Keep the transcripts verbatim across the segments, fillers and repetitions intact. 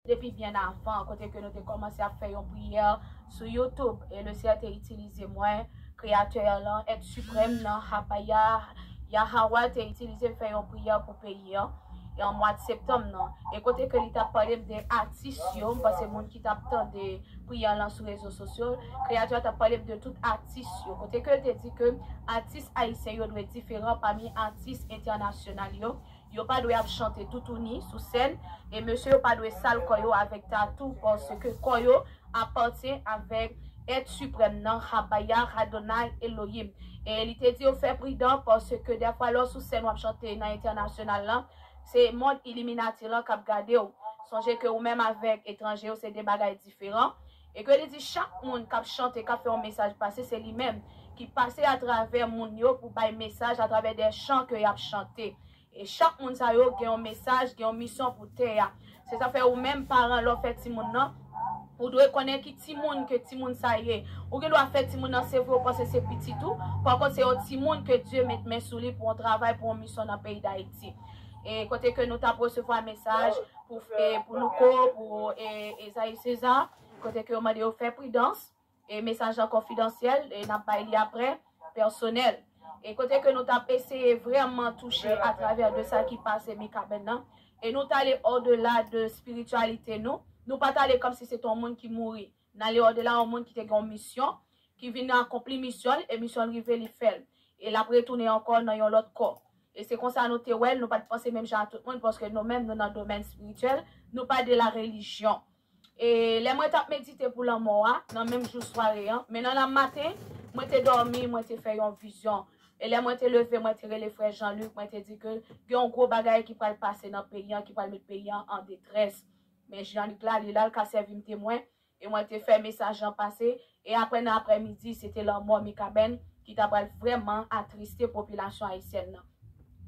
depi byen avan, kote ke nou te kòmanse ap fè yon priyè sou YouTube, e Lesenyè te itilize mwen, Kreyatè lan, Èt Siprèm nan, Habaya, Yahawa te itilize m fè yon priyè pou peyi an, e an mwa septanm nan. E kote ke li t ap pale m de atis yo, m panse moun ki t ap tande priyè lan sou rezo sosyo, Kreyatè a t ap pale m de tout atis yo. Kote ke l te di ke atis ayisyen yo dwe diferan pami atis entènasyonal yo. Yo pa dwe ap chante toutouni sou sèn, e mesye yo pa dwe sal kò yo avèk tatou, paske kò yo apatyen avèk Èt Siprèm nan, Habaya, Adonai, Elohim. E li te di yo fè pridan, paske dèfwa lè w sou sèn w ap chante nan entènasyonal lan, se mond Iliminati lan k ap gade w. Sonje ke ou menm avèk etranje yo se de bagay diferan. E ke li di chak moun k ap chante, k ap fè yon mesaj pase, se li menm ki pase atravè moun yo pou bay mesaj atravè de chan ke y ap chante. E chak moun sa yo gen yon mesaj, gen yon misyon pou tè a. Se sa fè ou menm paran lè w fè timoun nan, ou dwe konnen ki timoun ke timoun sa ye. Ou gen dwa fè timoun nan, se vre ou panse se pitit ou, pa kont se yon timoun ke Dye met men sou li pou yon travay, pou yon misyon nan peyi Dayiti. E kote ke nou t ap resevwa mesaj pou, e, pou Louko, pou, e, Esaïe César, kote ke yo mande yo fè pridans, e mesaj lan konfidansyèl, e n ap bay li apre, pèsonèl. E kote ke nou t ap eseye vrèman touche atravè de sa ki pase Mikaben nan. E nou t ale odela de espirityalite nou. Nou pa t ale kòmsi se te yon moun ki mouri. N ale odela yon moun ki te gen yon misyon, ki vin akonpli misyon l, e misyon l rive, li fè l. E l ap retounen ankò nan yon lòt kò. E se konsa nou te wè l, nou pa t panse menm jan a tout moun, paske nou menm, nou nan domèn espirityèl, nou pa de la relijyon. E lè mwen t ap medite pou lanmò a, nan menm jou sware an, men nan lamaten, mwen te dòmi, mwen te fè yon vizyon. E lè mwen te leve, mwen te rele frè Jean-Luc, mwen te di ke gen yon gwo bagay ki pral pase nan peyi an, ki pral met peyi an an detrès. Men Jean-Luc la, li la, l ka sèvi m temwen, e mwen te fè mesaj lan pase, e apre nan aprèmidi, se te lanmò Mikaben ki ta pral vrèman atriste popilasyon ayisyèn nan.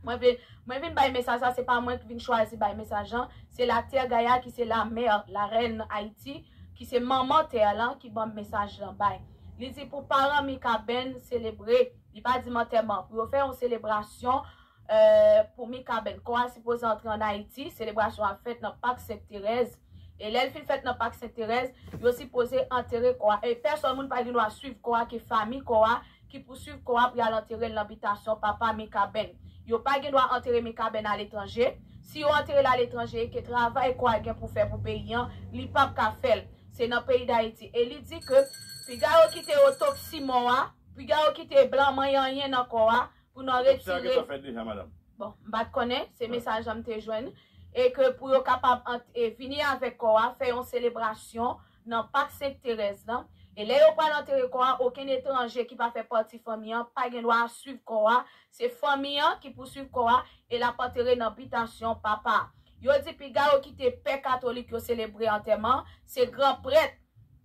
Mwen vin, mwen vin bay mesaj sa, se pa mwen ki vin chwazi bay mesaj lan, se la Terre Gaïa ki se la mère, la reine Haïti, ki se manman tè lan ki ban m mesaj lan bay. Li di pou paran Mikaben selebre, li pa di m antèman, pou yo fè yon selebrasyon, euh, pou Mikaben. Kò a sipoze antre ann Ayiti, selebrasyon ap fèt nan Pak Sent Terèz. E lè l fin fèt nan Pak Sent Terèz, yo sipoze antere kò a. E pèsòn moun pa gen dwa swiv kò a, ke fanmi kò a, ki pou swiv kò a pou y al antere l nan bitasyon papa Mikaben. Yo pa gen dwa antere Mikaben aletranje. Si yo antere l aletranje, ke travay kò a gen pou fè pou peyi an, li p ap ka fè l. Se nan peyi Dayiti. E li di ke piga yo kite otopsi mò a, piga yo kite blan manyen anyen nan kò a, pou nou retire. Otopsi a gentan fèt deja, madanm. Bon, m pa t konnen, se mesaj lan m te jwenn. E ke pou yo kapab ant-, e vini avèk kò a, fè yon selebrasyon nan Pak Sent Terèz lan. E lè yo pral antere kò a, okenn etranje ki pa fè pati fanmi an pa gen dwa swiv kò a. Se fanmi an ki pou swiv kò a e l ap antere nan bitasyon papa. Yo di piga yo kite pè katolik yo selebre antèman. Se gran prèt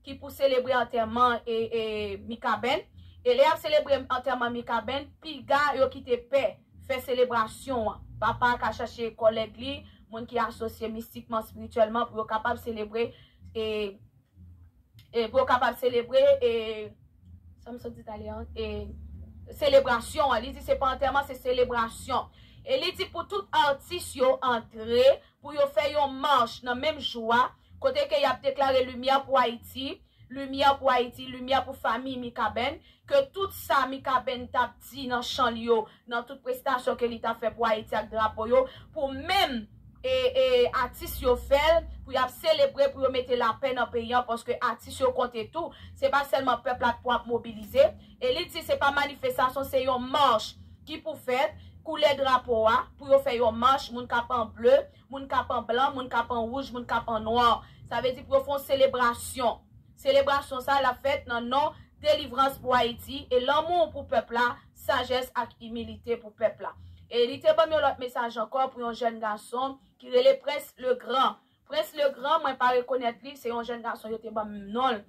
ki pou selebre antèman e, e Mikaben. E lè y ap selebre antèman Mikaben, piga yo kite pè fè selebrasyon an. Papa a ka chache kòlèg li, moun ki asosye mistikman, espirityèlman, pou yo kapab selebre, e, e pou yo kapab selebre, e, sa m sot di talè an, e, selebrasyon an. Li di se pa antèman, se selebrasyon. E li di pou tout atis yo antre, pou yo fè yon mach nan menm jou a, kote ke y ap deklare limyè pou Ayiti, limyè pou Ayiti, limyè pou fanmi Mikaben, ke tout sa Mikaben t ap di nan chan li yo, nan tout prestasyon ke li t ap fè pou Ayiti ak drapo yo, pou menm, e, e, atis yo fè l, pou y ap selebre, pou yo mete lapè nan peyi an, paske atis yo konte tou. Se pa sèlman pèp la pou ap mobilize. E li di se pa manifestasyon, se yon mach ki pou fèt, koulè drapo a, pou yo fè yon mach, moun k ap an ble, moun k ap an blan, moun k ap an wouj, moun k ap an nwa. Sa vle di pou yo fè yon selebrasyon. Selebrasyon sa l ap fèt nan non delivrans pou Ayiti e lanmou pou pèp la, sajès ak imilite pou pèp la. E li te ban m yon lòt mesaj ankò pou yon jèn gason ki rele Prince Legrand. Prince Legrand, mwen pa rekonèt li, se yon jèn gason yo te ban m non l.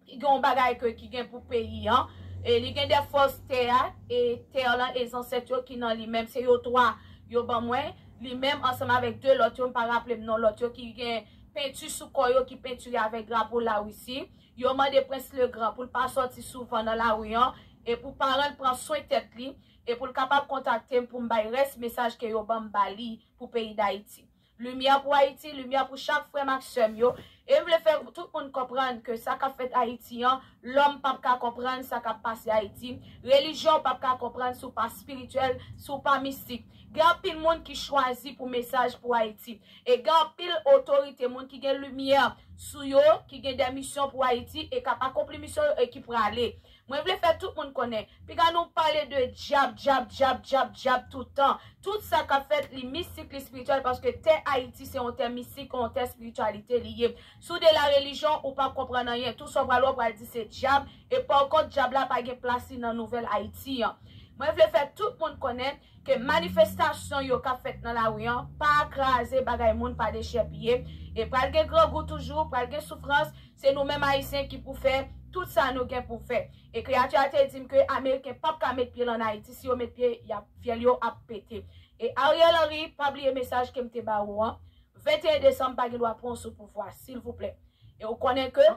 Li gen yon bagay ke, ki gen pou peyi an. E li gen de fòs tè a, e tè lan e zansèt yo ki nan li menm. Se yo twa yo ban mwen. Li menm ansanm avèk de lòt yo, m pa raple m non lòt yo, ki gen penti sou kò yo, ki pentire avèk drapo Larisi. Yo mande Prince Legrand pou l pa sòti souvan nan lari an, e pou paran l pran swen tèt li, e pou l kapab kontakte m pou m bay rès mesaj ke yo ban m ba li pou peyi Dayiti. Limyè pou Ayiti, limyè pou chak frè m ak sè m yo. E m vle fè tout moun konprann ke sa k ap fèt Ayiti an, lòm p ap ka konprann sa k ap pase Ayiti, relijyon p ap ka konprann si w pa espirityèl, si w pa mistik. Gen anpil moun ki chwazi pou mesaj pou Ayiti. E gen anpil otorite, moun ki gen limyè sou yo, ki gen de misyon pou Ayiti, e k ap akonpli misyon yo e ki prale. Mwen vle fè tout moun konnen, piga nou pale de dyab, dyab, dyab, dyab, dyab tout tan. Tout sa k ap fèt, li mistik, li espirityèl, paske tè Ayiti se yon tè mistik, yon tè espirityalite li ye. Si w de la relijyon, ou p ap konprann anyen. Tou sa w pral wè, w pral di se dyab, e pa kont dyab la pa gen plas li nan nouvèl Ayiti an. Mwen vle fè tout moun konnen ke manifestasyon yo k ap fèt nan lari an pa kraze bagay moun, pa dechèpiye. E pral gen grangou toujou, pral gen soufrans. Se nou menm Ayisyen ki pou fè tout sa nou gen pou fè. E kreyati a te di m ke Ameriken p ap ka met pye l ann Ayiti. Si yo met pye, y ap, fyèl yo ap pete. E Ariel Henry, pa bliye mesaj ke m te ba ou an. Venteyen desanm pa gen dwa pran w sou pouvwa, silvouplè. E ou konnen ke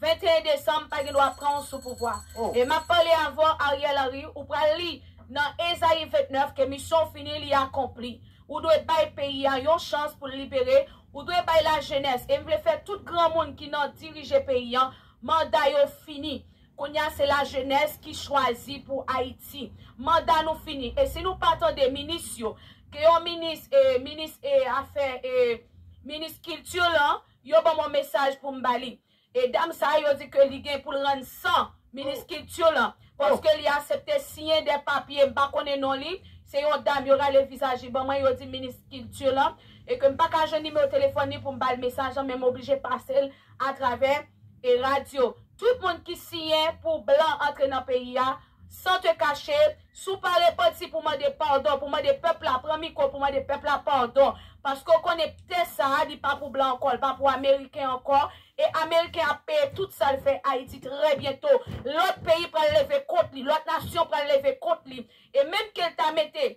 venteyen desanm pa gen dwa pran w sou pouvwa. E m ap pale avè w, Ariel Henry, ou pral li nan Ezayi vennèf ke misyon w fini, li akonpli. Ou dwe bay peyi a yon chans pou l libere. Ou dwe bay lajenès. E m vle fè tout granmoun ki nan dirije peyi a, manda yo fini. Kounye a, se lajenès ki chwazi pou Ayiti. Manda nou fini. E si nou pa tande minis yo, ke yon minis, e, minis, e, afè, e, minis kilti lan, yo ban m yon mesaj pou m ba li. E dam sa a, yo di ke li gen pou l rann san minis kilti lan. Paske li aksepte siyen de papye, m pa konnen non li. Se yon dam, yo rale vizaj li ban mwen, yo di minis kilti lan. E ke m pa ka jwenn nimewo telefòn li pou m ba l mesaj lan, men m oblije pase l atravè e radyo. Tout moun ki siyen pou blan antre nan peyi a, san te kache, si w pa repanti pou mande padon, pou mande pèp la, pran mikwo pou mande pèp la padon. Paske w konnen tè sa a, li pa pou blan ankò, li pa pou Ameriken ankò. E Ameriken ap peye tout sa l fè Ayiti trè byento. Lòt peyi pral leve kont li, lòt nasyon pral leve kont li. E menm ke l ta mete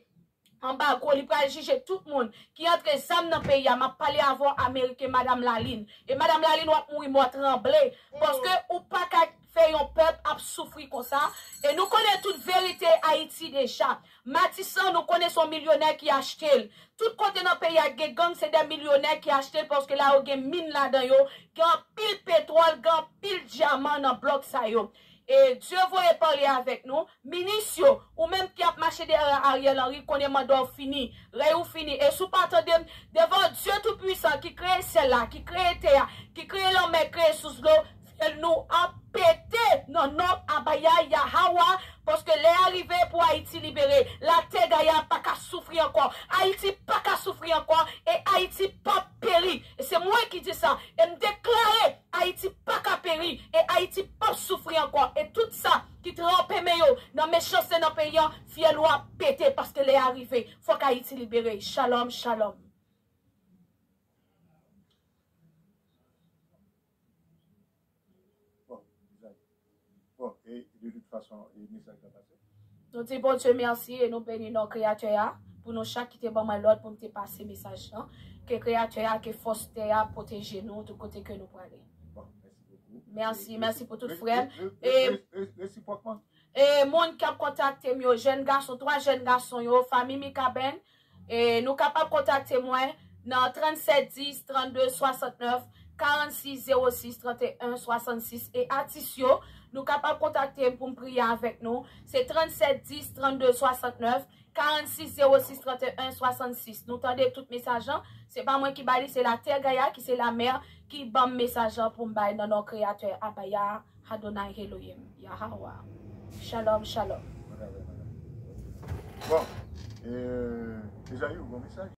anbago, li pral jije tout moun ki antre zam nan peyi a. M ap pale avè w, Ameriken, Madanm Lalin. E Madanm Lalin, w ap mouri mò tranble. Paske ou pa ka fè yon pèp ap soufri konsa. E nou konnen tout verite Ayiti deja. Matisan, nou konnen se yon milyonè ki achte l. Tout kote nan peyi a gen gang, se de milyonè ki achte l paske la yo gen min ladan yo. Gen anpil petwòl, gen anpil dyaman nan blòk sa yo. E Dye voye pale avèk nou. Minis yo, ou menm ki ap mache dèyè Ariel Henry, konnen manda w fini, rèy ou fini. E si w pa tande m, devan Dye Toupwisan ki kreye syèl la, ki kreye tè a, ki kreye lanmè, kreye sous dlo, fyèl nou ap pete nan non Abaya Yahawa, paske lè a rive pou Ayiti libere. Latè Gaya pa ka soufri ankò. Ayiti pa ka soufri ankò. E Ayiti p ap peri. E se mwen ki di sa. E m deklare Ayiti pa ka peri e Ayiti p ap soufri ankò. E tout sa ki tranpe men yo nan mechanste nan peyi an, fyèl ou ap pete paske lè a rive. Fòk Ayiti libere. Shalom, shalom. Bon, bon, e de tout fason, e mesaj la pase. Nou di Bondye mèsi e nou beni non Kreyatè a pou nou chak ki te ban mwen lòd pou m te pase mesaj lan. Ke Kreyatè a, ke fòs tè a pwoteje nou tout kote ke nou prale. Bon, mèsi bokou. Mèsi, mèsi pou tout frè m. E resipròkman. E moun k ap kontakte m yo, jèn gason, twa jèn gason yo, fanmi Mikaben, e nou kapab kontakte mwen nan trannset dis, trannde swasantnèf, karannsis zewo sis, tranteyen swasannsis. E atis yo, nou kapab kontakte m pou m priye avèk nou. Se trannset dis, trannde swasantnèf, karannsis zewo sis, tranteyen swasannsis. Nou tande tout mesaj lan. Se pa mwen ki ba li, se Latè Gaya ki se lamè ki ban m mesaj lan pou m bay nan non Kreyatè Abaya Adonai Elohim Yahawa. Shalom, shalom. Bon, e, Ezayi, ou gon mesaj?